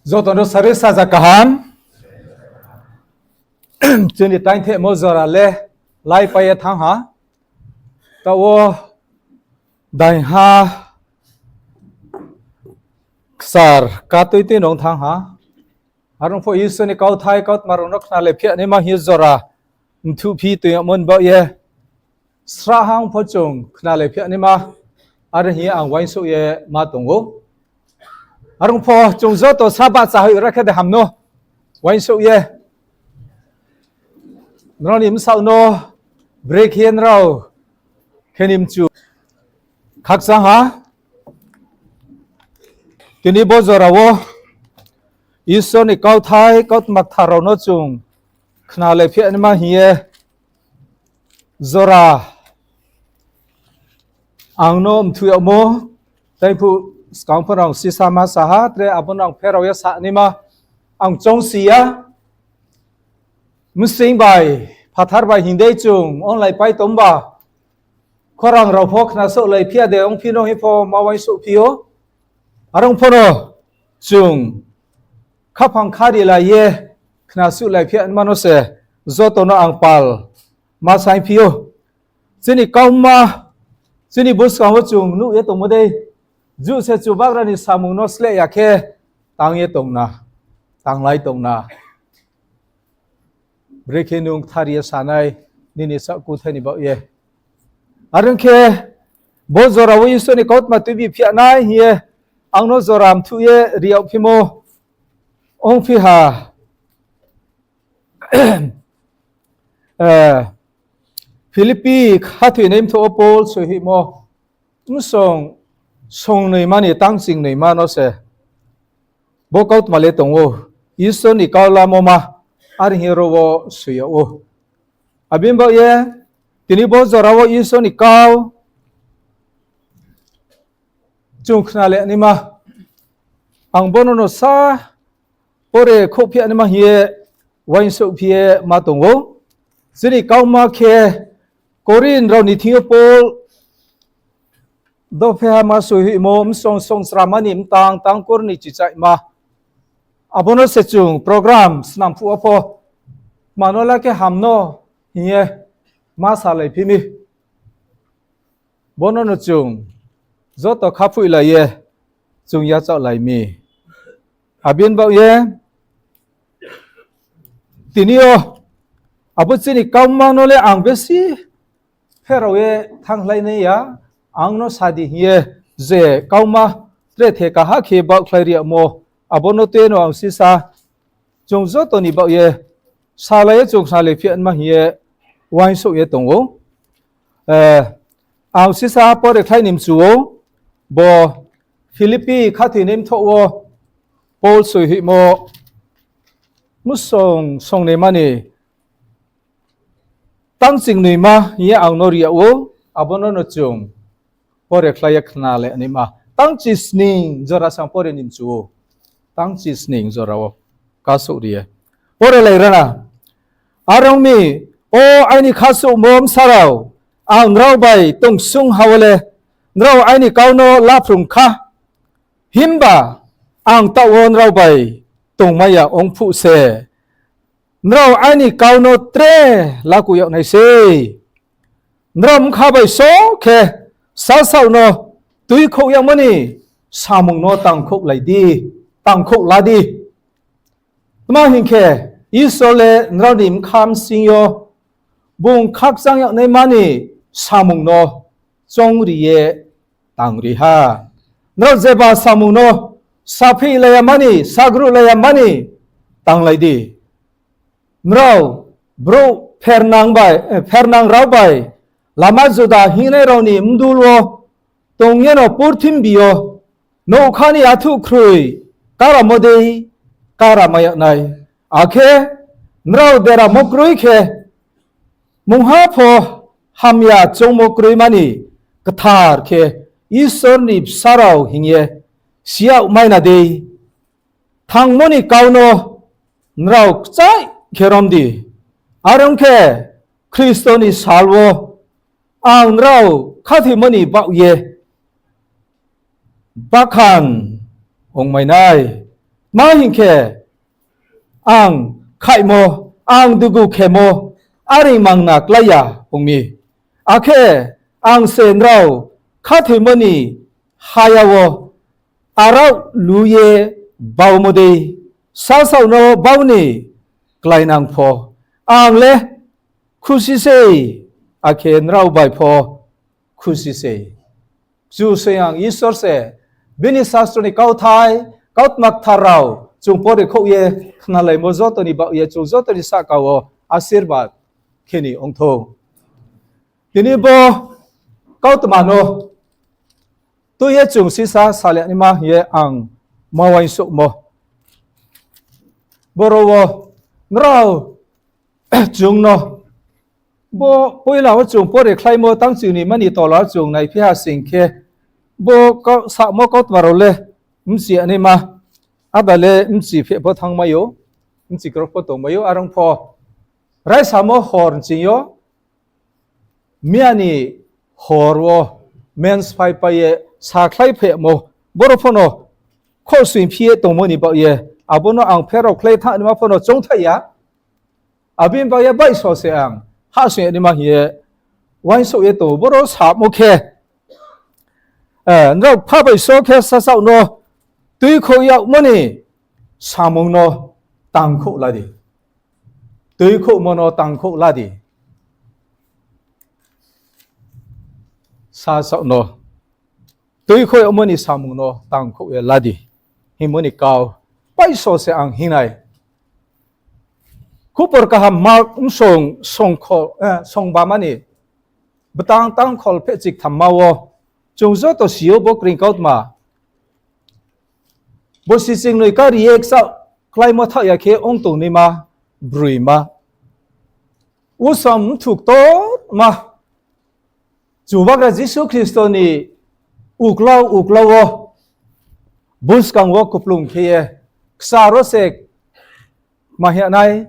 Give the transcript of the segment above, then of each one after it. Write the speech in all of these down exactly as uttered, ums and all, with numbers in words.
Joto no sari saja kaham. Chini taingthemo jora le laipai ye thanng ha. Taoh wo daingha kchar katui tui nung thanng ha. Are ong pho Isor ni kauthai kautma rao no khnalai phiya naima hing ye jora mthuhphi toing yagmo ni baoh ye srahha ong pho chung khnalai phiya naima, are hing ye ang uaingsouh ye ma tong ou. Are ong pho chung joto srahbahcha hoih ra khe de ham no uaingsouh ye nrao ni bsaoh no brekhe ye nrao khe ni mchu khakchang ha. Tini bo jora wo Isor ni kauthai kautma kthar rao no chung khnalai phiya naima hing ye jora ang no mthuh yagmo, taiphuh skang pho ang sisa ma sa ha, tre abo no ang pherao ye sa naima ang choungsi ya. Msing bai phathar bai hing dei chung onglaipai tongba, khorang rao pho khnasouhlai phiya de ongphi no hing pho ma uaingsouhphi ou. Are ong pho no chung khaphang khari lai ye khnasuhlai phiya naima no se joto no ang pal ma saingphi ou. Chini kauma, chini buskang wo chung nuh ye tongmo dei, juh se Chubagra ni samung no sleh ya khe tang ye tong na, tanglai tong na. Brekhe nung kthar ye sanai nini saohkuthai ni baoh ye. Are ong khe, bo jora wo Isor ni kautma tuibi phiya nai hing ye ang no jora mthuh ye ri yagphimo ongphi ha. Philippi khathoinai mthoh wo Paul soihoihmo, bsong songnoima ni tangching noima no se bo kautma le tong ou, Isor ni kau lamoma, are hing ro wo soi yag ou. Abo ni baoh ye, tini bo jora wo Isor ni kau chung khnalai naima, ang bono no sa pore khouhphi naima hing ye uaingsouhphi ye ma tong ou. Chini kauma khe Korinth rao ni thing yo Paul dopheha ma soihoihmo bsong songsrama ni mtang tangkur ni chichaihma. Abo no se chung program snam phuh wo pho, mano la khe ham no hing ye ma salaiphi mi. Bono no chung joto khaphuilai ye chung yachaohlai mi. Abo ni baoh ye tini yo abo chini kauma no le ang besi pherao ye thannglai nai ya, ang no sa di hing ye je kauma tre theka ha khe baohkhlai ri yagmo, abo no tui no ang sisa chung joto ni baoh ye salai ye chung khnalaiphi naima hing ye uaingsouh ye tong ou. Ang sisa pore khlai ni mchu ou, bo Philippi khathoinai mthoh wo Paul soihoihmo, bsong songnoima ni tangching noima hing ye ang no ri yag ou, abo no no chung pore khlai ye khnalai naima. Tangchi sning jora sang pore ni mchu ou. Tangchi sning jora wo kasouh ri ye pore lai ra na. Are ong mi, o aini khasouhmo bsa rao, ang nrao bai tongsung ha wo le nrao aini kau no laphrung kha. Himba ang taoh wo nrao bai tongmai ya ong phuh se, nrao aini kau no tre laku yag nai sei. Nrao bkha bai só khe sasaoh no tuikhouh yagmo ni samung no tangkhouhlai di, tangkhouh la di. Tma hing khe, Isor le nrao ni bkha bsing yo bung khakchang yag naima ni samung no choungri ye tangri ha. Nrao jeba samung no saphihlai ya mani, sagruhlai ya mani tanglai di. Nrao brouh phernang bai, eh, phernang rao bai lama juda hingnai rao ni bdul wo tong yeno purthimbi yo nougkha ni athuh khroi karamo dei karamai yag nai. Akhe nrao deramo kroi khe, mungha pho hamya choungmo kroima ni kthar khe Isor ni bsa rao hing ye si yag mai na dei. Thangmo ni kau no nrao kchaih khe rom di. Are ong khe, Khristo ni sal wo ang nrao khathoimo ni baoh ye bakhan ongmai nai. Tma hing khe, ang khaihmo, ang dugu khemo, are mangna klái ya ong mi. Akhe ang se nrao khathoimo ni haya wo arao lu ye baumo dei, sasaoh no bau ni kláinang pho, ang le khusi sei, akhe nrao bai pho khusi sei. Kchusoyang Isor se bini sastro ni kauthai, kautma kthar rao chung pore khouh ye khnalaimo joto ni baoh ye chung joto ni sahka wo asirbad khe ni ong thou. Tini bo kautma no tui ye chung sisa salai naima hing ye ang ma uaingsouhmo. Boro wo nrao chung no bo poila wo chung pore khlaimo tang chini mani tola chung naiphi ha sing khe, bo kau-, samo kautma rao le bchi ya naima, aba le bchi phe pho thanngmai ou, bchi kro pho tongmai ou, are ong pho raisamo hor nching yo, miya ni hor wo mens phaipai ye sakhlai phemo, boro pho no khosoi phi ye tongmo ni baoh ye, abo no ang pherao khlai thanng naima pho no choungthaih ya. Abo ni baoh ye baihso se ang hahsoing ya naima hing ye uaingsouh ye tong ou. Boro samo khe, eh, nrao pha bai so khe sasaoh no tuikhouh yagmo ni samung no tangkhouh la di. Tuikhouhmo no tangkhouh la di. Sasaoh no tuikhouh yagmo ni samung no tangkhouh ye la di, hingmo ni kau baihso se ang hing nai. Khupor kaham Mark bsong songkho-, eh, songbama ni btang tangkhol phehchiktham ma wo chung joto si ou bo kring kautma. Borsi chingnoi kari ye kchaoh kláimo thaoh ya khe ong tongnaima broima, usom bthuk ktorma, Chubagra Jisu Khristo ni uklau uklau wo, buskang wo kuplung khe ye, kchar wo se kma hing ya nai,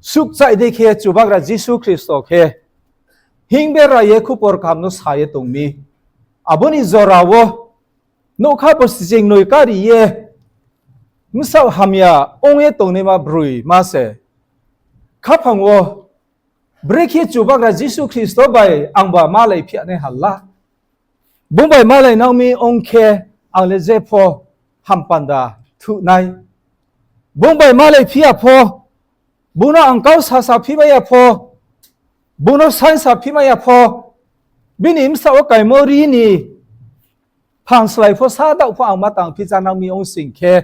suhkchaih dei khe Chubagra Jisu Khristo khe hingbe ra ye khupor kaham no sa ye tong mi. Abo ni jora wo nougkha borsi chingnoi kari ye bsaoh hamya ong ye tongnaima broima se khaphang wo brekhe Chubagra Jisu Khristo bai angba malaiphi ya nai ha la. Bung bai malainang mi ong khe ang le jepho hampanda thuh nai. Bung bai malaiphi ya pho, bung no ang kau sasaphi mai ya pho, bung no saing saphi mai ya pho, bini bsaoh wo kaimo ri ni phang slái pho sa daoh pho ang ma tangphi chánang mi ong sing khe,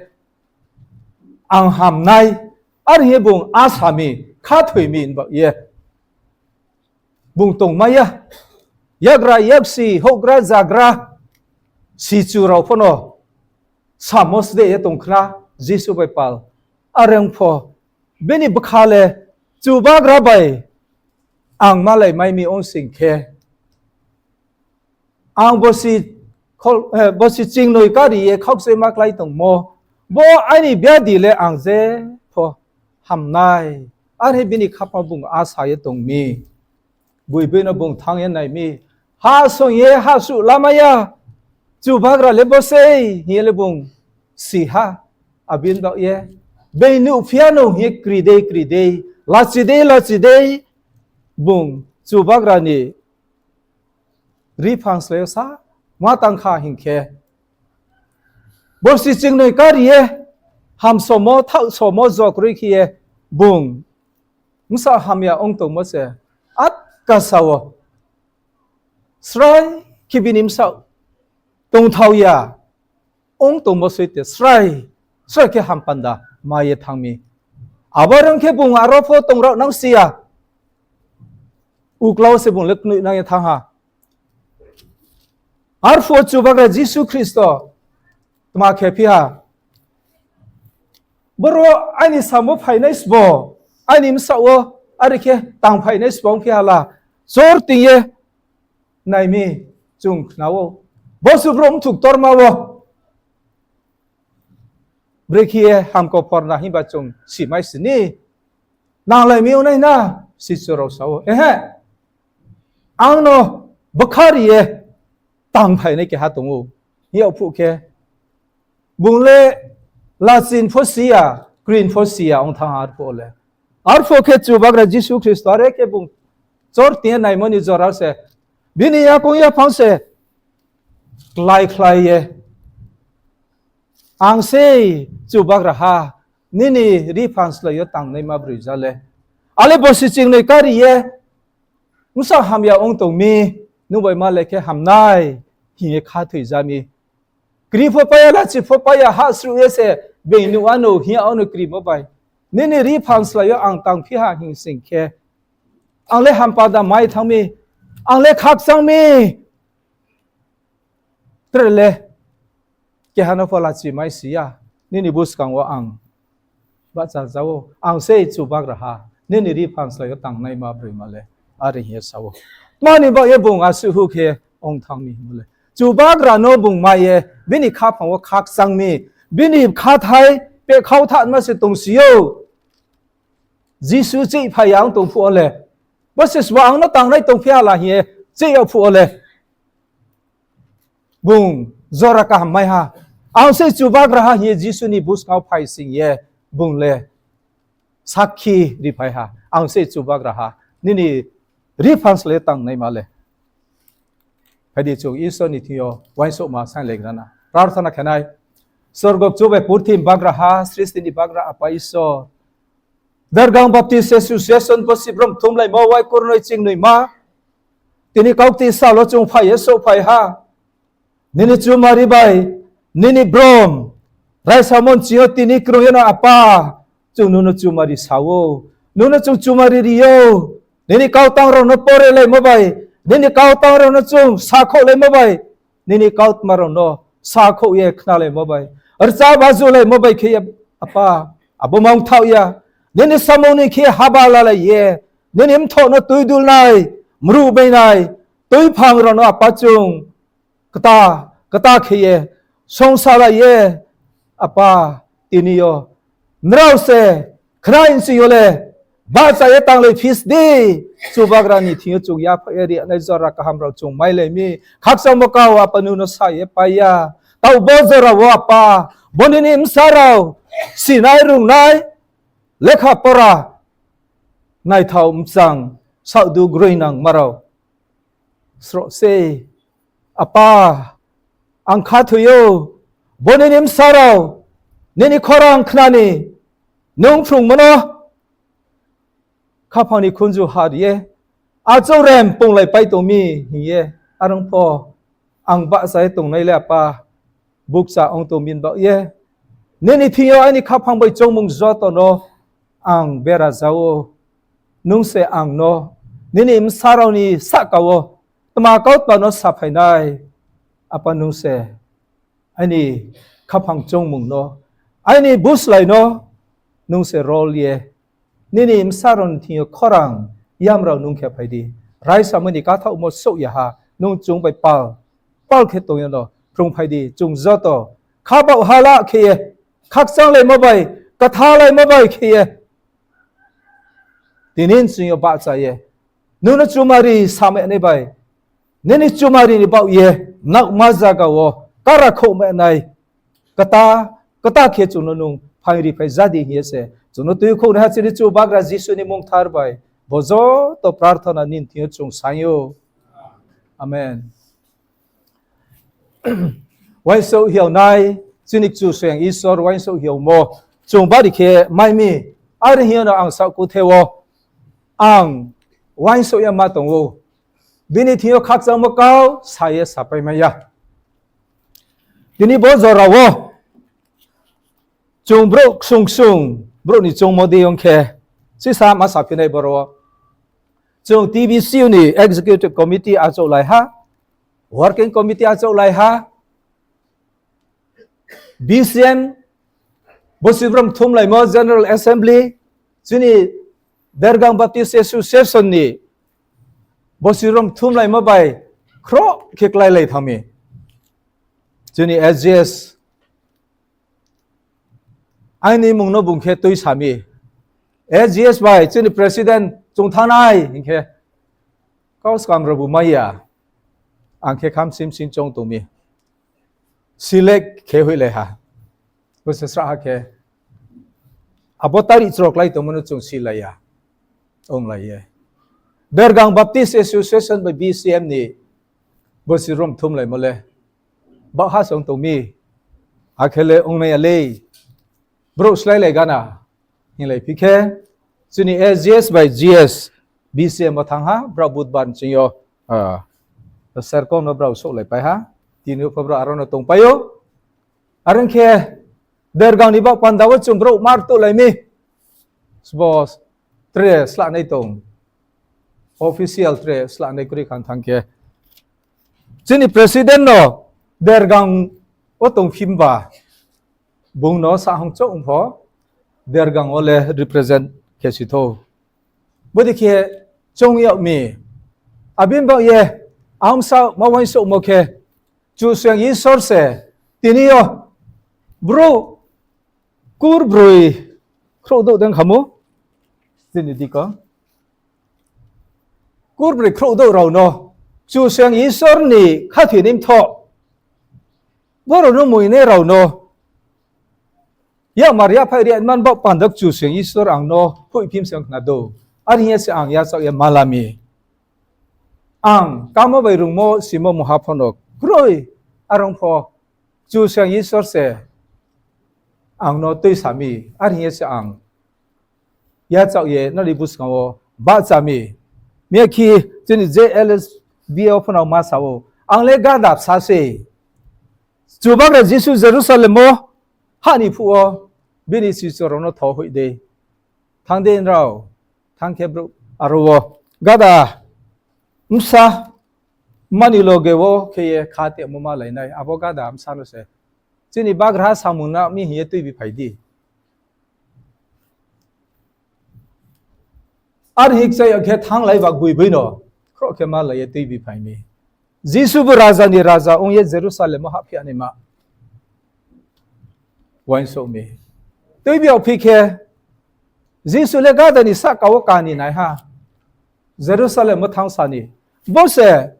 ang ham nai, are hing ye bung asa mi, khathoi mi hing baoh ye bung tongmai ya. Yakgra yaksi, houhgra jagra, sichu rao pho no samo sdeh ye tong khna Jisu bai pal. Are ong pho, bini bkha le Chubagra bai ang malai mai mi ong sing khe, ang borsi chingnoi kari ye khaukchoi ma klái tongmo, bo aini biadi le ang jepho ham nai, are bini khaphang bung asa ye tong mi. Gboigboi no bung thanng ye nai mi, hahsoing ye hahsuh lamai ya, Chubagra le bo sei hing ye le bung si ha. Abo ni baoh ye, being nuhphi ya no hing ye kri dei kri dei, lachi dei lachi dei, bung Chubagra ni riphang slái yo sa ma tang kha hing khe, borsi chingnoi kari ye hamsomo thaohsomo jo kroi khe ye bung bsaoh hamya ong tongmo se atkasa wo srai khe bini bsaoh tongthao ya ong tongmo soi te srai srai khe hampanda mai ye thanng mi. Abo rong khe bung aro pho tong rao nang si ya, uklau se bung le knoih nang ye thanng ha. Arphuh wo Chubagra Jisu Khristo tma khe phi ha, boro aini samo phainai sbo, aini bsaoh wo are khe tangphainai sbo ongphi ha la, chorting ye nai mi, chung khna ou. Bo se brouh bthuk ktorma wo brekhe ye hamkau phorna himba chung simai sini, nanglai mi ong nai na, sichu rao sa ou, ehe, ang no bkha ri ye tangphainai keha tong ou, hing yag phuh khe, bung le Lachin pho si ya, krin pho si ya ong thanng ha arphuh le. Arphuh khe Chubagra Jisu Khristo are khe bung chorti ye naimo ni jora se, bini yakoung yaphang se klái khlai ye, Ang sei Chubagraha, nini riphang slái yo tangnaima broi ja le. Ale bosi chingnoi kari ye, bsa hamya ong tong mi, nung bai ma le khe ham nai, hing ye khathoi ja mi. Kri pho pai ya, lachi pho pai ya, hahsruh ye se, being nuh ano, hing ya ano krimo bai. Nini riphang slái yo ang tangphi ha hing sing khe, ang le hampada mai thanng mi, ang le khakchang mi. Tre le, keha no pho lachi mai si ya, nini buskang wo ang bahcha ja ou, ang sei Chubagraha, nini riphang slái yo tangnaima broima le, are hing ye sa ou. Tma ni baoh ye bung asuh huh khe ong thanng mi hingmo le, Chubagra no bung mai ye, bini khaphang wo khakchang mi, bini khathai pehkhau thanma se tongsi ou. Jisu cheihphai ya ong tong phuh wo le, bo se sbo ang no tangnai tongphi ha la hing ye cheih yag phuh wo le, bung jora kaham mai ha. Ang sei Chubagraha hing ye Jisu ni buskang wo phai sing ye, bung le sakhi riphai ha, ang sei Chubagraha, nini riphang slái yo tangnaima le. Phai di, chung Isor ni thing yo uaingsouhma sainglaigra na. Prarthana khe nai. Sorgo kchu bai purthimbi bagraha, srishti ni bagra Apa Isor, Dergang Baptist Association bosi brom thumlaimo wai kurnoi chingnoima, tini kaukti sal wo chung phai ye souhphai ha. Nini chumari bai, nini brom raisamo ni ching yo tini krung ye no Apa, chung nung no chumari sa ou, nung no chung chumari ri ou. Nini kautang rao no porelaimo bai, nini kautang rao no chung sakhouhlaimo bai, nini kautma rao no sakhouh ye khnalaimo bai, rcha bajulaimo bai khe ye, Apa, abo mangthaoh ya. Nini samung ni khe haba lalai ye, nini mthoh no tuidulnai, mruh beinai, tuiphang rao no Apa chung kta, kta khe ye, songsalai ye, Apa, tini yo nrao se khnai nching yo le bahcha ye tanglaiphi se di. Chubagra ni thing yo chung yaphaih ye ri nai jora kaham rao chung mailai mi. Khakchangmo kau Apa nung no sa ye pai ya. Taoh bo jora wo Apa, bo nini bsa rao sinai rungnai, lekha pora naithao mchang, saohdu groinangma rao sroh sei. Apa, ang khathoi ou, bo nini bsa rao nini khorang khna ni nung phrungmo no khaphang ni khunju ha ri ye, achouh rem punglaipai tong mi hing ye, are ong pho ang bahcha ye tongnai le Apa, bukcha ong tong mi ni baoh ye, nini thing yo aini khaphang bai choungmung joto no ang bera ja ou. Nung se ang no nini bsa rao ni sahka wo tma kautma no saphainai, Apa nung se aini khaphang choungmung no, aini buslái no nung se rol ye, nini bsa rao ni thing yo khorang yam rao nung khe phai di. Raisamo ni kathaohmo souh ya ha, nung chung bai pal, pal khe tong ye no phrungphai di. Chung joto khabaoh hala khe ye, khakchanglaimo bai, kthalaimo bai khe ye, tini nching yo bahcha ye, nung no chumari samai nai bai, nini chumari ni baoh ye, naohma zaga wo kara khouhmai nai, kta, kta khe chung no nung phaing riphai ja di hing ye se chung no tuikhouhnaiha chini Chubagra Jisu ni mmung kthar bai bo joto prarthana nini thing yo chung saing ou. Amen. Uaingsouh hiaonai, chini Kchusoyang Isor uaingsouh hiaomo chung bari khe mai mi, are hing ye no ang saohkuthe wo ang uaingsouh ye ma tong ou. Bini thing yo khakchangmo kau sa ye sapai mai ya. Tini bo jora wo chung brouh ksung ksung, brouh ni choungmo dei ong khe, sisa ma saphi nai boro wo. Chung T B C U ni Executive Committee achouhlai ha, Working Committee achouhlai ha, B C M, bosi brom thumlaimo General Assembly, chini Dergang Baptist Association ni bosi brom thumlaimo bai khroh khe kláilai thanng mi. Chini S G S, aini mmung no bung khe tuisa mi. S G S bai chini president chung thanngnai hing khe, kau skam rao bu mai ya, ang khe kham sim sim choung tong mi. Select khe hoihlai ha. Bo se srahha khe, abo tari chroklai tongmo no chung silai ya, onglai ye. Dergang Baptist Association bai B C M ni bo si rom thumlaimo le bahha se ong tong mi, akhe le ongnai ya lei. Brouh sláilai gana, hinglai phi khe, chini A G S bai G S B C M wo thanng ha, brao Budbar ni ching yo, ah, serkong no brao souhlaipai ha, tini yo pho brao aro no tongpai ou. Are ong khe, Dergang ni baoh panda wo chung brouh mar tuhlai mi. Sbo tre slahnai tong. Official tre slahnai kroi khan thanng khe, chini president no Dergang wo tong himba, bung no sahang chouh ong pho, Dergang wo le represent khe si thou. Bodei khe choung yag mi. Abini baoh ye, ang sa ma uaingsouhmo khe, Kchusoyang Isor se, tini yo, brouh kurbroi khrouhdouh dei kha mo, chini diko. Kurbroi khrouhdouh rao no, Kchusoyang Isor ni khathoinai mthoh, brao no moingnai rao no, yakmar yaphaih ri man baoh panda Kchusoyang Isor ang no hoihphim se khna dou. Are hing ye se ang yachaoh ye ma la mi. Ang kamo bai rungmo simo mungha pho no kroi, are ong pho Kchusoyang Isor se ang no tuisa mi, are hing ye se ang yachaoh ye nrao ni buskang wo bahcha mi. Miyakhe chini J L S B wo pho no ma sa ou, ang le gada bsa se. Chubagra Jisu Jerusalem wo hah ni phuh wo bini sichu rao no tho hoih dei, thanng dei nrao, thanng khe brouh aro wo gada bsa mani loge wo khe ye kha temo malai nai, abo gada bsa no se chini bagraha samung na mi hing ye tuibi phai di. Are hing kchai ya khe thannglai ba gboiboi no khroh khe malai ye tuibi phai mi. Jisu bo raja ni raja ong ye Jerusalem wo hahphi ya naima. Uaingsouh mi. Tuibi yagphi khe, Jisu le gada ni sahka wo kani nai ha, Jerusalem wo thanngsa ni. Bo se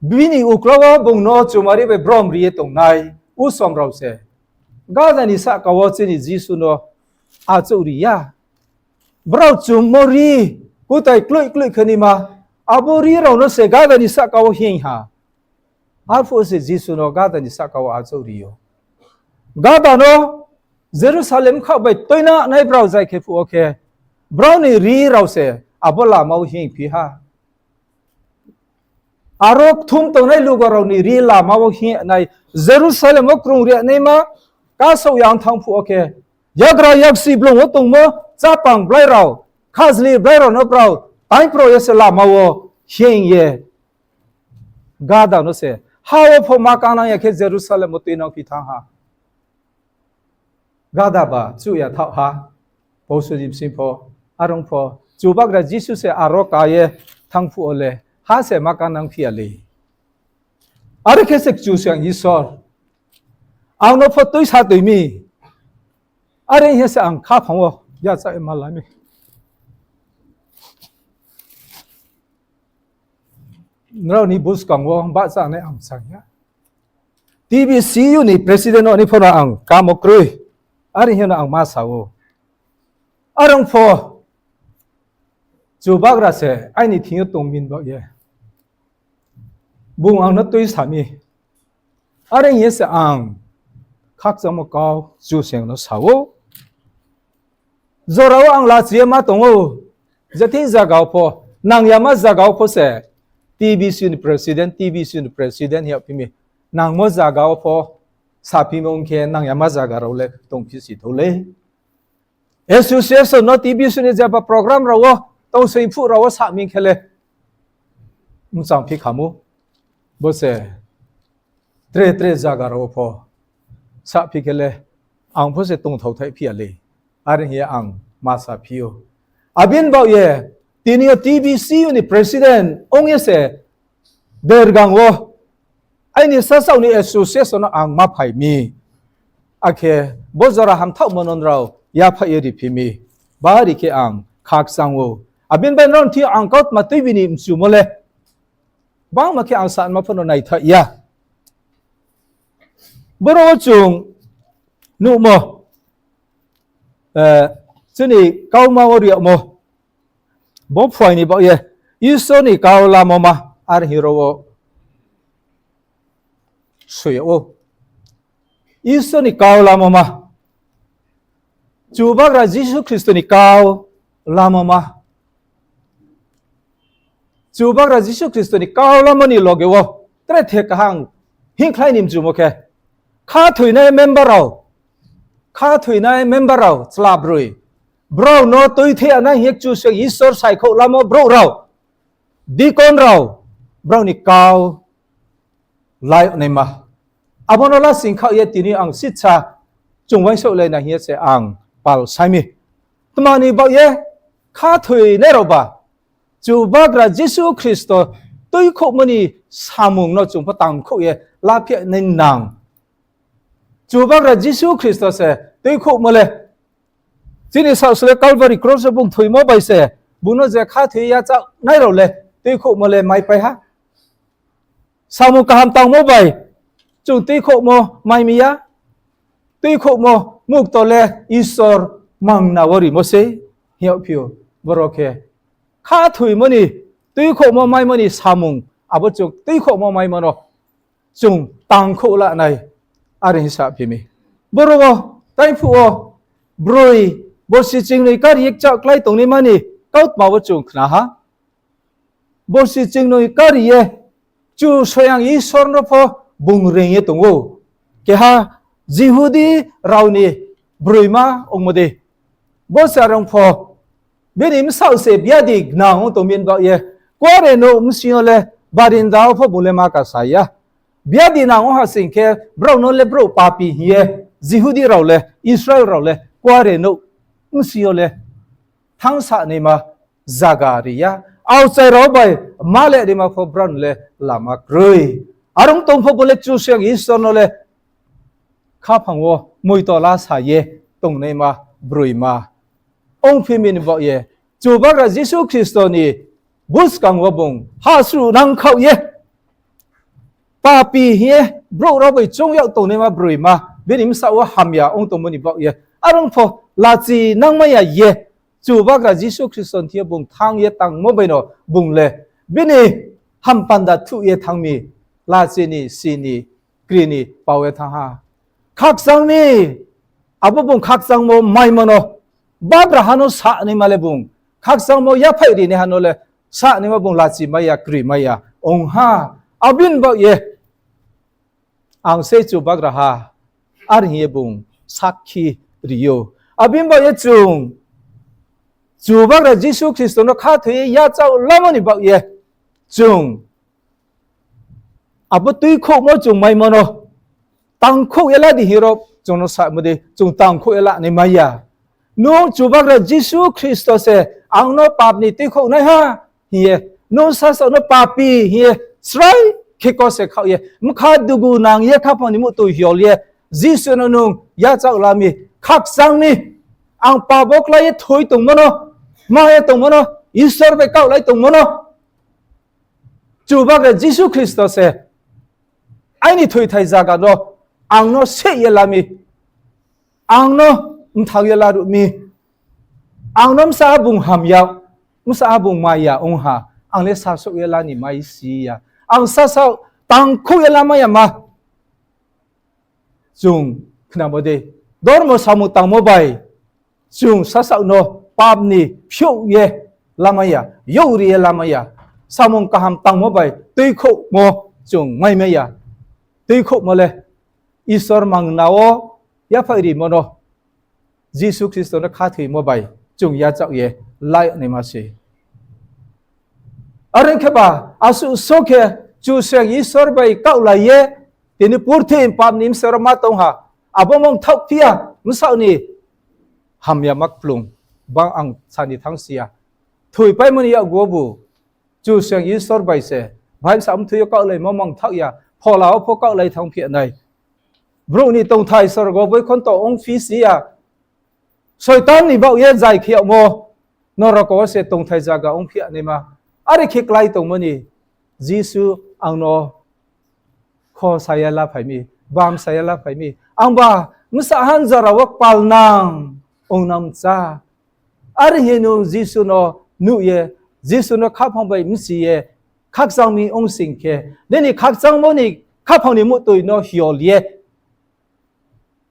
bini uklau wo bung no chumari bai brom ri ye tongnai usom rao se gada ni sahka wo chini Jisu no achouh ri ya. Brao chummo ri, kutai kloih kloih khe naima, abo ri rao no se gada ni sahka wo hing ha. Arphuh se Jisu no gada ni sahka wo achouh ri ou. Gada no Jerusalem khaoh bai tuinanai brao zai khe phuh wo khe, brao ni ri rao se abo lama wo hingphi ha. Aro kthum tongnai lugo rao ni ri lama wo hingnai, Jerusalem wo krung ri naima, kasaoh ya ong thanng phuh wo khe, yagra yaksi blung wo tongmo, chápang blái rao, khajli blái rao no brao taingpro ye se lama wo hing ye gada no se ha wo pho ma kanang ya khe Jerusalem wo tuinangphi thanng ha. Gada ba chuh ya thaoh ha, Pausuni bsing pho, are ong pho, Chubagra Jisu se aro ka ye thanng phuh wo le ha se ma kanangphi ya lei. Are khe se Kchusoyang Isor ang no pho tuisa toi mi. Are hing ye se ang khaphang wo yachaoh ye ma la mi. Nrao ni buskang wo bahchanai ang sa ya. T B C U ni president no ni pho no ang kamo kroi. Are hing ye no ang ma sa ou. Are ong pho, Chubagra se aini thing yo tong mi baoh ye, bung ang no tuisa mi. Are hing ye se ang khakchangmo kau Kchusoyang no sa ou. Jora wo ang lachi ye ma tong ou, je thing zaga wo pho, nang yama zaga wo pho se, T B C ni president, T B C ni president hing yagphi mi, nangmo zaga wo pho, saphimo ong khe nang yama zaga rao le tongphi si thou lei. Association no T B C ni jeba program rao wo, tongsoing phuh rao wo sa mi khe le, mchangphi kha mo. Bo se tre tre zaga rao wo pho saphi khe le, ang pho se tongthao thaih phi ya lei. Are hing ye ang ma saphi ou. Abini baoh ye, tini yo T B C U ni president ong ye se, Dergang wo aini sasaoh ni association no ang ma phai mi. Akhe bo jora hamthaohmo no nrao yaphaih ye riphi mi. Bari khe ang khakchang ou. Abini bai nrao ni thing yo ang kautma tuibi ni mchumo le, bangma khe ang sanma pho no naithaih ya. Boro wo chung nuhmo, chini kauma wo ri yagmo, bo phuaing ni baoh ye Isor ni kau lamo ma, are hing ro wo soi yag ou. Isor ni kau lamo ma, Chubagra Jisu Khristo ni kau lamo ma. Chubagra Jisu Khristo ni kau lamo ni loge wo tre the kaham hingkhlai ni mchumo khe, khathoinai member rao, khathoinai member rao chla broi, brao no tuithe ya nai hing ye Kchusoyang Isor saikhouh lamo brouh rao, deacon rao, brao ni kau lai yag naima. Abo no lasing khaoh ye tini ang sitsa chung uaingsouhlai nai hing ye se ang pal sai mi. Tma ni baoh ye khathoinai raoba Chubagra Jisu Khristo tuikhouhmo ni samung no chung pho tangkhouh ye laphi nai nang. Chubagra Jisu Khristo se tuikhouhmo le, chini saohsle Calvary cross wo bung thoimo bai se, bung no je khathoi ye yachaohnai rao le tuikhouhmo le maipai ha. Samung kaham tangmo bai chung tuikhouhmo mai mi ya. Tuikhouhmo mukto le Isor mangna wo rimo sei hing yagphi ou. Boro khe khathoimo ni, tuikhouhmo maimo ni samung, abo chung tuikhouhmo maimo no chung tangkhouh la nai, are hing saphi mi. Boro wo, taiphuh wo, broi, borsi chingnoi kari ye kchaoh klái tongnaima ni kautma wo chung khna ha. Borsi chingnoi kari ye Kchusoyang Isor no pho bung reing ye tong ou. Keha Jihudi rao ni broima ongmo dei. Bo se arong pho bini bsaoh se biadi gnang ong tong mi ni baoh ye, kuarenouh bsing yo le barinda wo pho bung le ma kasa ya. Biadi nang ong ha sing khe, brao no le brouh papi hing ye, Jihudi rao le, Israel rao le, kuarenouh bsing yo le thanngsa naima zaga ri ya. Aokchai rao bai ma le rima pho brao no le lama kroi. Are ong tong pho bo le Kchusoyang Isor no le khaphang wo moito la sa ye tongnaima broima ongphi mi ni baoh ye, Chubagra Jisu Khristo ni buskang wo bung hahsruh nangkhaoh ye, papi hing ye brouh rao bai choung yag tongnaima broima, bini bsaoh wo hamya ong tongmo ni baoh ye, are ong pho lachi nangmai ya ye, Chubagra Jisu Khristo ni thing yo bung thanng ye tangmo bai no bung le bini hampanda thuh ye thanng mi, lachi ni, si ni, kri ni pao ye thanng ha. Khakchang mi, abo bung khakchangmo maimo no, bagraha no sa naima le bung, khakchangmo yaphaih rinaiha no le sa naima bung lachi mai ya, kri mai ya ong ha. Abo ni baoh ye, ang sei Chubagraha, are hing ye bung sakhi ri ou. Abo ni baoh ye chung Chubagra Jisu Khristo no khathoi ye yachaoh lamo ni baoh ye chung abo tuikhouhmo chung maimo no tangkhouh ye la di hing ro chung no samo dei, chung tangkhouh ye la nai mai ya. Nung Chubagra Jisu Khristo se ang no pap ni tuikhouhnaiha hing ye, nung sasaoh no papi hing ye srai khe kose khaoh ye, bkha dugu nang ye khaphang ni muhtoi hiol ye, Jisu no nung yachaoh la mi, khakchang mi, ang pap wo klái ye thoi tongmo no, ma ye tongmo no, Isor bai kaohlai tongmo no, Chubagra Jisu Khristo se aini thoithai zaga no ang no seh ye la mi, ang no mthang ye laruh mi, ang no bsa bung ham ya, bsa bung mai ya ong ha, ang le sasouh ye la ni mai si ya, ang sasaoh tangkhouh ye la mai ya ma. Chung khnamo dei, dormo samung tangmo bai chung sasaoh no pap ni phiouh ye lamai ya, youhri ye lamai ya, samung kaham tangmo bai tuikhouhmo chung maimai ya. Tuikhouhmo le Isor mangna wo yaphaih rimo no Jisu Khristo no khathoimo bai chung yachaoh ye lainaima se. Are ong khe ba, asuh so khe Kchusoyang Isor bai kaohlai ye, tini purthimbi pap ni bsero ma tong ha, abo mangthaoh phi ya, bsaoh ni hamyama kplung, bang ang sa ni thanngsi ya. Thoipaimo ni yakgu wo bu, Kchusoyang Isor bai se, bahai bsa mthoi yo kaohlaimo mangthaoh ya, phola wo pho kaohlai thanngphi ya nai. Brouh ni tongthai sorgo boikhonto ongphi si ya. Soitan ni baoh ye zai khe yagmo, noroko wo se tongthai zaga ongphi ya naima. Are khe klái tongmo ni Jisu ang no kho sa ye laphai mi, bam sa ye laphai mi. Angba bsa hanjara wo kpalnang ong nang mcha. Are hing ye nung Jisu no nuh ye, Jisu no khaphang bai bchi ye, khakchang mi ong sing khe, nini khakchangmo ni khaphang ni muhtoi no hiol ye,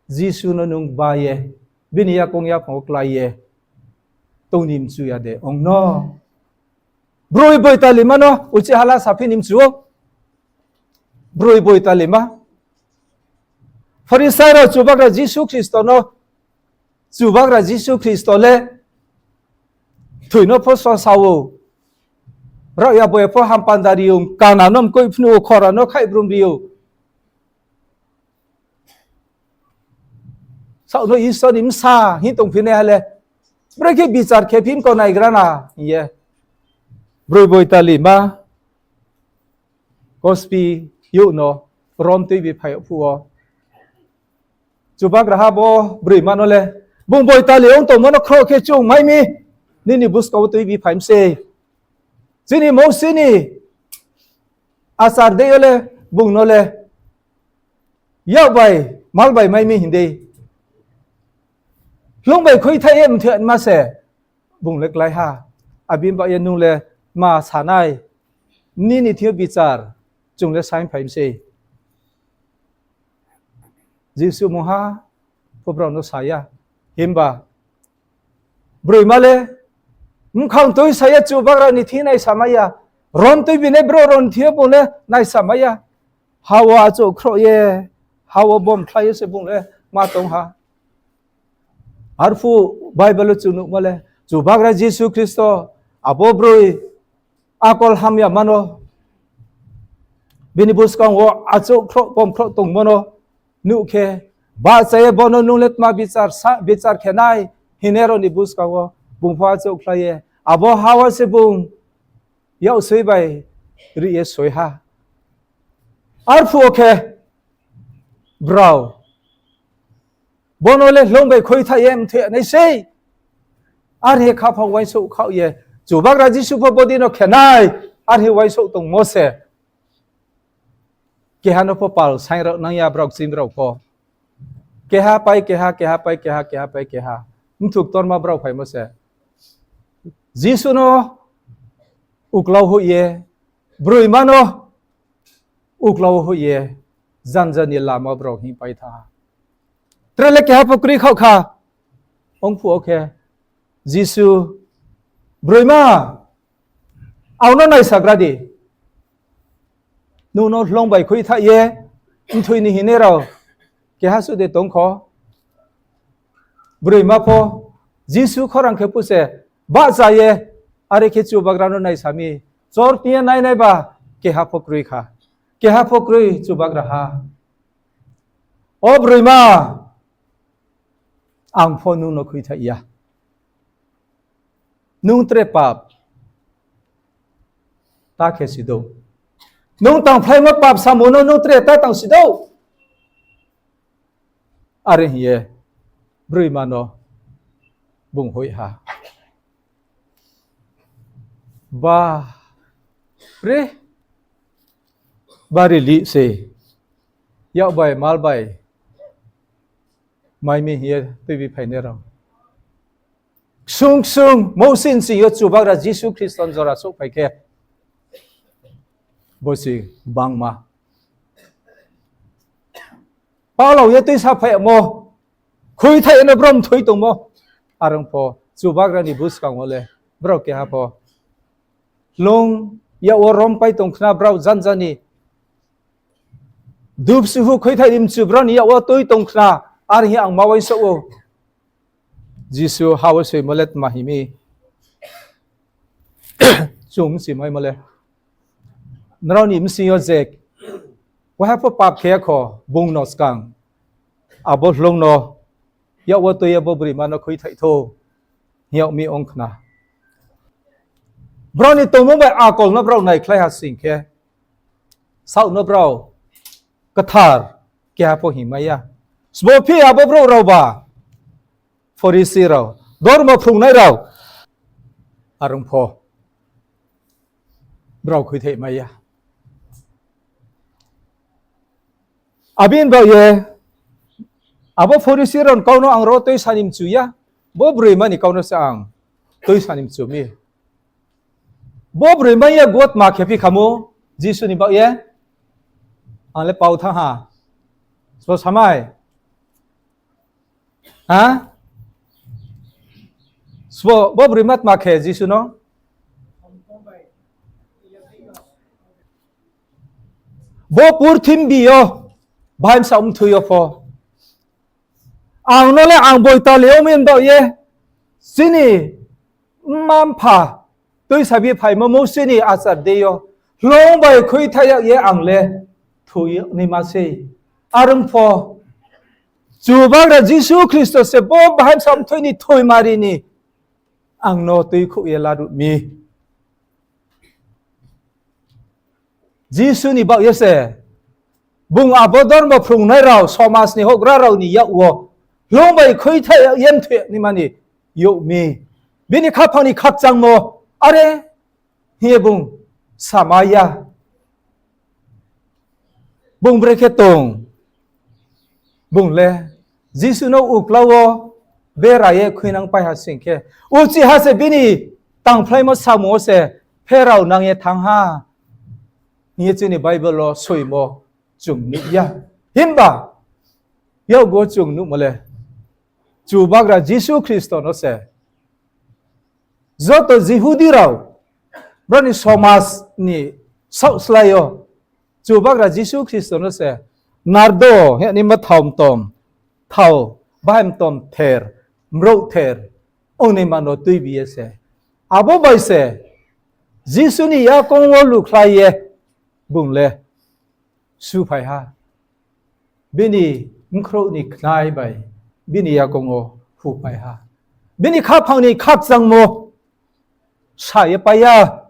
Jisu no nung ba ye, bini yakoung yaphang wo klái ye tong ni mchu ya de ong no? Broi boitalima no uchih hala saphi ni mchu ou. Broi boitalima. Pharisai rao Chubagra Jisu Khristo no, Chubagra Jisu Khristo le thoi no pho sosa ou, raohya bo ye pho hampanda ri ou, kana no mkoih phnuh ou, khora no khaihbrum ri ou. Saoh no Isor ni bsa hing tongphinaiha le, brekhe bichar khe phi mko naigra na hing ye. Broi boitalima, kospi youh no rom tuibi phai yag phuh wo, Chubagraha bo broima no le, bung boitali ong tongmo no khroh khe chung mai mi, nini buskang wo tuibi phai mi sei. Chini Mousi ni achar dei yo le, bung no le yak bai, mal bai mai mi hing dei, hloung bai khuithaih ye mthoima se bung le klái ha. Abo ni baoh ye nung le tma sa nai, nini thing yo bichar, chung le saing phai mi sei. Jisu mungha pho brao no sa ya. Himba broima le bkhang tuisa ye Chubagra ni thing naisamai ya. Rom tuibinai brouh rao ni thing yo bung le naisamai ya. Ha wo achouh khroh ye, ha wo bom khlai ye se bung le ma tong ha. Arphuh Bible wo chung nuhmo le, Chubagra Jisu Khristo abo broi akol hamyama no, bini buskang wo achouh khroh bom khroh tongmo no nuh khe, bahcha ye bo no nung le tma bichar sa, bichar khe nai, hing ye rao ni buskang wo bung pho achouh khlai ye, abo ha wo se bung yaksoi bai ri ye soi ha. Arphuh wo khe brao bo no le hloung bai khuithaih ye mthoih nai sei. Are hing ye khaphang uaingsouh khaoh ye, Chubagra Jisu pho bodei no khe nai, are hing uaingsouh tongmo se. Keha no pho pal saing rao nang ya brao kching brao pho. Keha pai keha, keha pai keha, keha pai keha. Mthuk ktorma brao phaimo se. Jisu no uklau hoih ye, broima no uklau hoih ye, janja ni lama brao hingpai thanng ha. Tre le keha pho kroi khaoh kha. Ongphuh wo khe Jisu, broima, ang no naisagra di. Nung no hloung bai khuithaih ye mthoi ni hingnai rao keha suh de tong kho? Broima pho Jisu khorang khe puse bahcha ye, are khe Chubagra no naisa mi, chorkni ye nainaiba keha pho kroi kha. Keha pho kroi Chubagraha. O broima, ang pho nung no khuithaih ya. Nung tre pap ta khe si dou. Nung tangphlaimo pap samung no nung tre ta tang si dou. Are hing ye broima no bung hoih ha. Ba, re, bari lih se, yak bai, mal bai, mai mi hing ye tuibi phainai rao. Ksung ksung, Mousi ni sing yo Chubagra Jisu Khristo ni jora souhphai khe, bo se gbangma. Palao ye tuisa phaimo, khuithaih ye no brao mthoi tongmo. Are ong pho, Chubagra ni buskang wo le, brao keha pho hloung yak wo rompai tong khna brao janja ni. Dupsuhu khuithaih ni mchu brao ni yak wo tui tong khna, are hing ang ma uaingsouh ou. Jisu ha wo soimo le tma hing mi? Chung bchi maimo le. Nrao ni bsing yo je keha pho pap khe ya kho, bung no skang. Abo hloung no yak wo tui ye bo broima no khuithaih thou, hing yag mi ong khna. Brao ni tongmo bai akol no brao naikhlai ha sing khe, saoh no brao kthar keha pho hingmai ya. Sbo phi abo brouh rao ba, Pharisi rao, dormo phrungnai rao, are ong pho brao khuithaih mai ya. Abo ni baoh ye Abo Phorisi rao ni kau no ang ro tuisa ni mchu ya, bo broima ni kau no se ang tuisa ni mchu mi. Bo broima yakgu wo tma khe phi khamo, Jisu ni baoh ye, ang le pao thanng ha, sbo samai. Ha? Sbo, bo broima tma khe Jisu no? Bo purthimbi yo, bahai msa mthoi yo pho, ang no le ang boitali ong mi baoh ye, chini mma-mpha tuisa bi phaimo Mousi ni achar dei yo, hloung bai khuithaih yag ye ang le thoi naima sei. Are ong pho, Chubagra Jisu Khristo se bo bahai msa mthoi ni thoimari ni ang no tuikhouh ye laruh mi. Jisu ni baoh ye se, bung abo dormo phrungnai rao, somas ni houhgra rao ni yak wo, hloung bai khuithaih yag ye mthoi naima ni youh mi. Bini khaphang ni khakchangmo, are hing ye bung samai ya. Bung brekhe tong? Bung le Jisu no uklau wo bera ye khuinang pai ha sing khe, uchih ha se bini tangphlaimo samung wo se pherao nang ye thanng ha, hing ye chini Bible wo soimo chung nuh ya. Himba yakgu wo chung nuhmo le, Chubagra Jisu Khristo no se joto Jihudi rao, brao ni somas ni saoh slái yo, Chubagra Jisu Khristo no se nardo hing ye naima thao mtom, thao bahai mtom ther, mrouh ther, ongnaima no tuibi ye se, abo bai se Jisu ni yakoung wo lukhlai ye bung le suphai ha. Bini bkhrouh ni khnai bai bini yakoung wo huphai ha. Bini khaphang ni khakchangmo sa ye pai ya.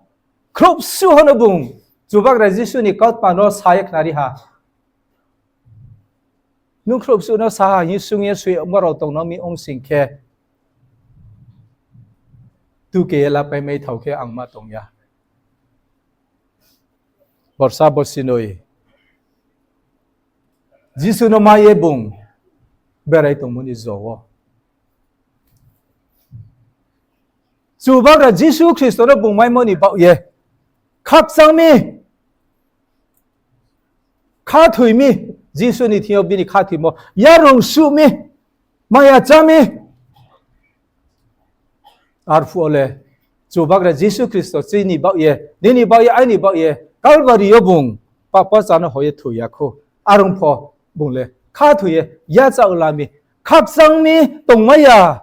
Khrouhsuh ha no bung Chubagra Jisu ni kautma no sa ye khnari ha. Nung khrouhsuh no sa ha hing ye sung ye soi yagmo rao tong no mi ong sing khe, tuke ye lapai mai thao khe ang ma tong ya. Borsa borsi noi Jisu no mai ye bung berai tongmo ni jo wo, Chubagra Jisu Khristo no bung maimo ni baoh ye khakchang mi, khathoi mi, Jisu ni thing yo bini khathoimo yarung suh mi, maya chá mi. Arphuh wo le Chubagra Jisu Khristo chini baoh ye, nini baoh ye, aini baoh ye Kalbari yo bung papa chá no hoih ye thoi ya khou. Are ong pho bung le khathoi ye yachaoh la mi, khakchang mi tongmai ya,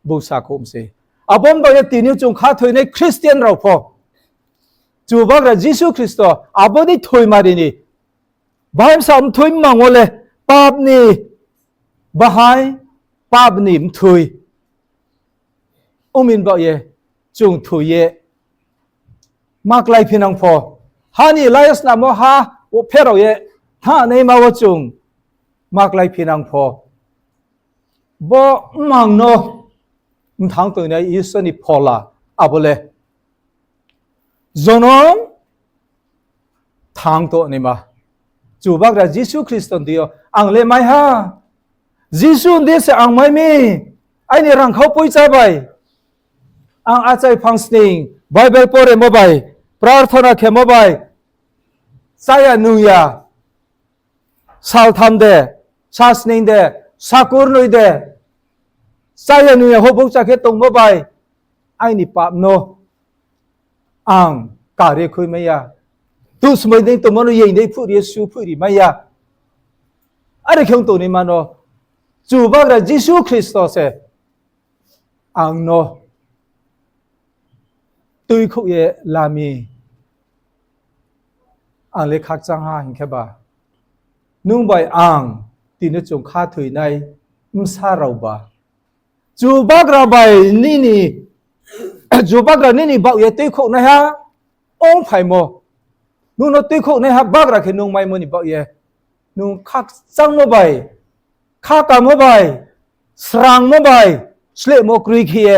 bung sakhouh mi sei. Abo ni baoh ye tini chung khathoinai Christian rao pho Chubagra Jisu Khristo abo ni thoimari ni bahai msa mthoi mmang wo le pap ni bahai, pap ni mthoi ong mi ni baoh ye chung thoi ye ma kláiphinang pho, ha ni layasnamo ha wo pherao ye thanngnaima wo chung ma kláiphinang pho, bo mmang no mthang tongnai Isor ni phola, abo le jonom thanng tongnaima. Chubagra Jisu Khristo ni deing yo ang le mai ha. Jisu ni deing se ang mai mi. Aini rangkhau poicha bai, ang achai phang sning Bible poremo bai, prarthana khemo bai, cháya nungya, saltham de, sasning de, sakurnoi de, cháya nungya houhbung chá khe tongmo bai aini pap no ang kare khui mai ya. Tusmoi dei tongmo no yeng dei phuhri ye su phuhri mai ya. Are khe ong tongnaima no Chubagra Jisu Khristo se ang no tuikhouh ye la mi. Ang le khakchang ha hing khe ba, nung bai ang tini chung khathoinai bsa rao ba, Chubagra bai nini, Chubagra nini baoh ye tuikhouhnaiha ongphaimo, nung no tuikhouhnaiha bagra khe nung maimo ni baoh ye, nung khakchangmo bai, khakamo bai, srangmo bai, slehmo kroi khe ye,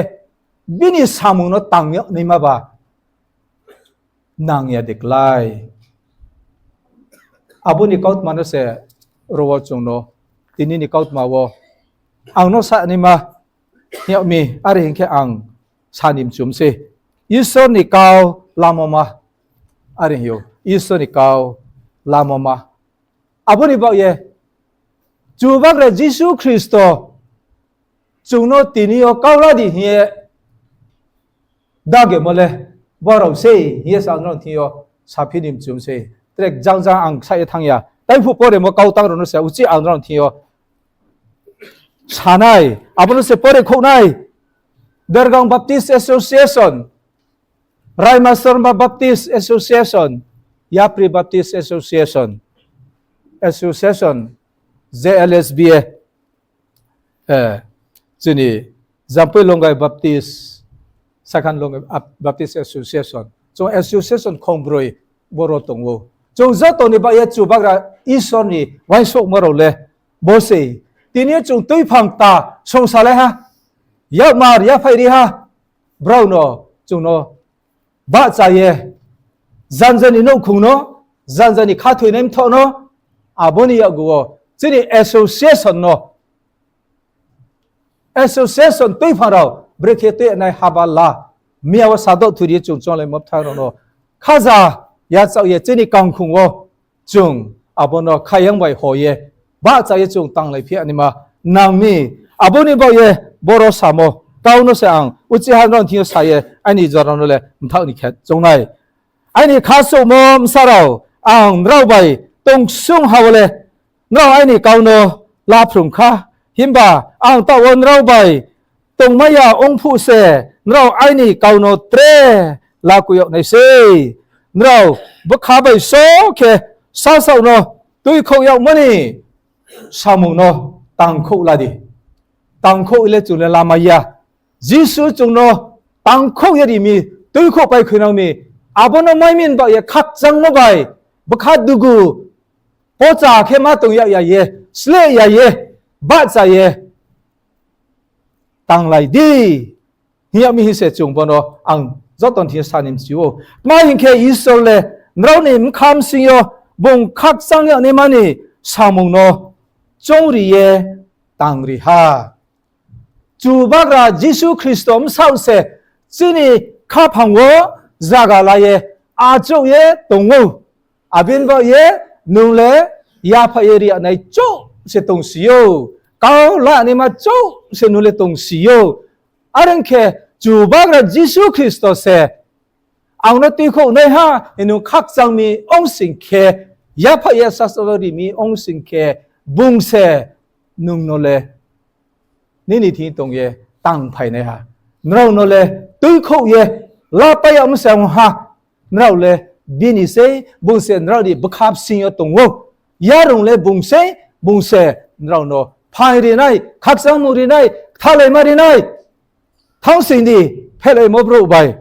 bini samung no tang yag naima ba nang ya de klái. Abo ni kautma no se ro wo chung no tini ni kautma wo ang no sa naima hing yag mi, are hing khe ang sa ni mchum sei. Isor ni kau lamo ma, are hing ou, Isor ni kau lamo ma. Abo ni baoh ye Chubagra Jisu Khristo chung no tini yo kau la di hing ye dagemo le bo rao sei hing ye sa ang nrao thing yo saphi ni mchum sei. Tre jang jang ang sa ye thanng ya. Taiphuh poremo kau tang rao no se uchih ang nrao thing yo sa nai, abo no se pore khouh nai. Dergang Baptist Association, Raimasorma Baptist Association, Yapri Baptist Association, Association, J L S B A, chini Jampui Longgai Baptist, Sakhan Longgai Baptist Association, chung association khongbroi boro tong ou. Chung joto ni baoh ye Chubagra Isor ni uaingsouhmo rao le bo sei. Tini yo chung tuiphang kta songsalai ha, yakmar yaphaih ri ha, brao no chung no bahcha ye, janja ni nouhkhong no, janja ni khathoinai mthoh no, abo ni yakgu wo chini association no, association tuiphang rao brekhe tuinai haba la, miya wo sadoh thuri ye chung chounglaimo bthai rao no khaja yachaoh ye chini kangkhong wo chung abo no khayang bai ho ye bahcha ye chung tanglaiphi naima nang mi. Abo ni baoh ye boro samo kau no se ang uchih ha nrao thing yo sa ye aini jora no le mthaoh ni khe choung nai. Aini khasouhmo bsa rao, ang nrao bai tongsong ha wo le nrao aini kau no laphrung kha. Himba ang taoh wo nrao bai tongmai ya ong phuh se, nrao aini kau no tre lakoi yag nai sei. Nrao bkha bai só khe sasaoh no tuikhouh yagmo ni samung no tangkhouh la di. Tangkhouh le chung le lamai ya. Jisu chung no tangkhouh ye ri mi, tuikhouh pai khuinang mi, abo no mai mi baoh ye khakchangmo bai, bkha dugu, pocha khe ma tong yag ya ye, sleh ya ye, bahcha ye tanglai di hing yag mi hing se chung bo no ang joto ni thing yo sa ni mchi ou. Tma hing khe Isor le nrao ni bkha bsing yo bung khakchang yag naima ni samung no choungri ye tangri ha. Chubagra Jisu Khristo bsaoh se chini khaphang wo zaga la ye achouh ye tong ou. Abo ni baoh ye nung le yaphaih ye ri yag nai chouh se tongsi ou. Kau la naima chouh se nung le tongsi ou. Are ong khe Chubagra Jisu Khristo se ang no tuikhouh nai ha, nung khakchang mi ong sing khe, yaphaih ye sasaoh no ri mi ong sing khe, bung se nung no le nini thing tong ye tangphai nai ha. Nrao no le tuikhouh ye lapai yag mi se ong ha. Nrao le bini sei, bung se nrao ni bkha bsing yo tong ou. Yarung le bung sei, bung se nrao no phaing ri nai, khakchangmung ri nai, kthalaima ri nai. Thanng sing di, phehlaimo brouh bai.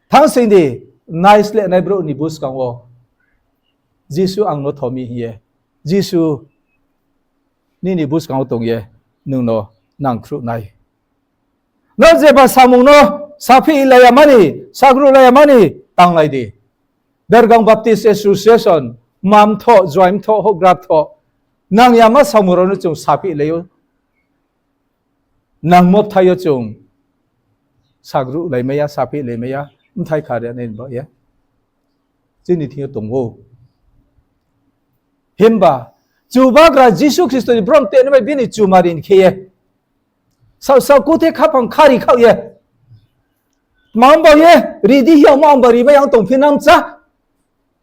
Thanng sing di, naisleh nai brouh ni buskang wo Jisu ang no tho mi hing ye, Jisu nini buskang wo tong ye nung no nangkhruh nai. Nrao jeba samung no saphi lai ya mani, sagruh lai ya mani, tanglai di. Dergang Baptist Association, ma mthoh, juai mthoh, houhgra mthoh, nang yama samung rao no chung saphi lai ou. Nangmo bthai yo chung sagruh laimai ya, saphi laimai ya, bthai kha ri nai ni baoh ye chini thing yo tong ou. Himba Chubagra Jisu Khristo ni brom tenai bai bini chumari ni khe ye, saoh saoh kuthe khaphang khari khaoh ye, tma ong ba ye, ri di hing yagmo ang ba rimai ya ong tongphi nang cha.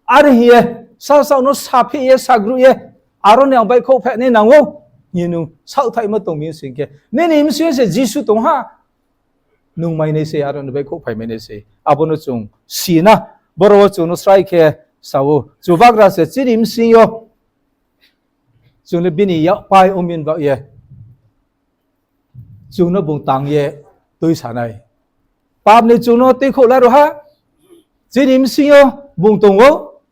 Are hing ye, sasaoh no saphi ye, sagruh ye, aro ni ang baihkhouh phainai nang ou, hing ye nung saohthaihmo tong mi sing khe, nini bsing yo se Jisu tong ha, nung mai nai se, aro ni baihkhouh phai mai nai se. Abo no chung si na, boro wo chung no srai khe sa ou, Chubagra se chini bsing yo chung le bini yakpai ong mi ni baoh ye chung no bung tang ye tuisa nai. Pap ni chung no tuikhouh la ro ha, chini bsing yo bung tong ou,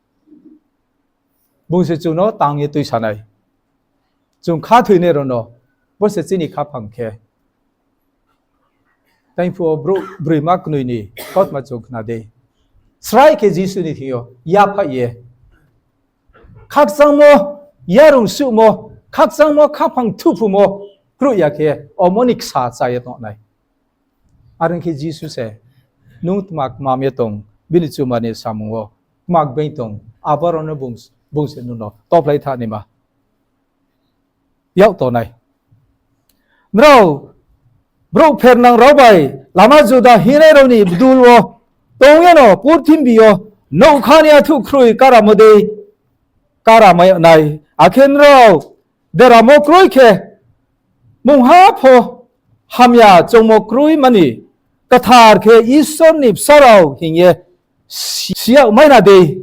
bung se chung no tang ye tuisa nai. Chung khathoinai rao no, bo se chini khaphang khe. Taiphuh wo brouh broima knoi ni kautma chung khna dei. Srai khe Jisu ni thing yo yaphaih ye, khakchangmo, yarung suhmo, khakchangmo, khaphang thuphumo, kroih ya khe omo ni ksa cha ye tong nai. Are ong khe Jisu se, nung tma kmam ye tong, bini chumani samung wo tma being tong, abo rao no bung, bung se nung no toplai tha naima. Yak tongnai. Nrao brouh phernang rao bai lama juda hingnai rao ni bdul wo tong yeno purthimbi yo nougkha ni athuh khroi karamo dei karamai nai. Akhe nrao deramo kroi khe mungha pho hamya choungmo kroi mani, kthar khe Isor ni bsa rao hing ye si-, si yag mai na dei.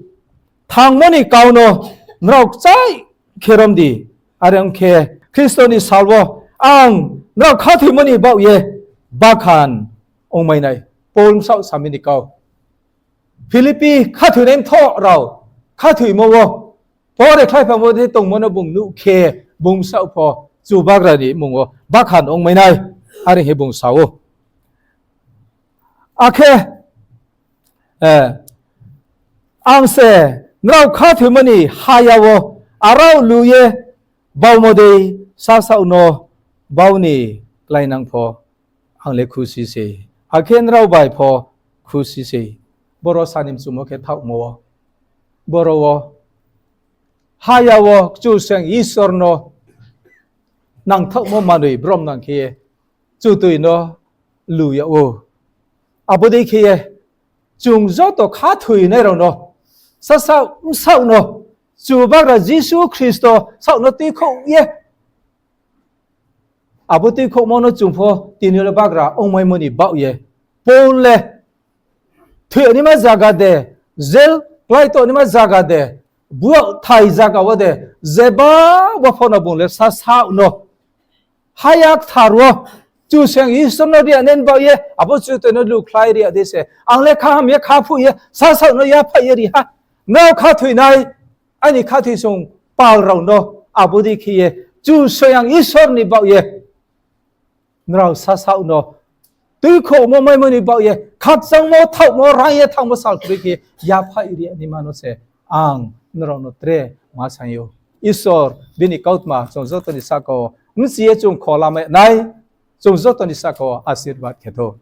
Thangmo ni kau no nrao kchaih khe rom di. Are ong khe Khristo ni sal wo ang nrao khathoimo ni baoh ye bakhan ongmai nai. Paul bsaoh sami ni kau. Philippi khathoinai mthoh rao khathoimo wo, pore khlaiphamo dei tongmo no bung nuh khe, bung bsaoh pho Chubagra ni mmung wo bakhan ongmai nai, are hing ye bung sa ou. Akhe, eh, ang se nrao khathoimo ni haya wo arao lu ye baumo dei sasaoh no bau ni kláinang pho ang le khusi sei. Akhe nrao bai pho khusi sei. Boro sani mchumo khe thaohmo wo, boro wo haya wo Kchusoyang Isor no nangthaohmo manoi bromnang khe ye kchutoi no lu yag ou. Abo dei khe ye chung joto khathoinai rao no, sasaoh bsaoh no, Chubagra Jisu Khristo saoh no tuikhouh ye, abo tuikhouhmo no chung pho tini le bagra ongmaimo ni baoh ye, Paul le thoi naima zaga de, jail kláito naima zaga de, buakthai zaga wo de, jeba wo pho no bung le sasaoh no haya kthar wo Kchusoyang Isor no ri ya nai ni baoh ye, abo kchutoi no lukhlai ri ya dei se, ang le kha ham ye kha phuh ye sasaoh no yaphaih ye ri ha. Nrao khathoinai, aini khathoisung pal rao no, abo dei khe ye Kchusoyang Isor ni baoh ye nrao sasaoh no tuikhouhmo maimo ni baoh ye, khakchangmo, thaohmo, rang ye thanngmo sal kroi khe yaphaih ri ya naima no se ang nrao no tre ma saing ou. Isor bini kautma chung joto ni sahka wo bchi ye chung kho lamai nai, chung joto ni sahka wo asirbad khe thou.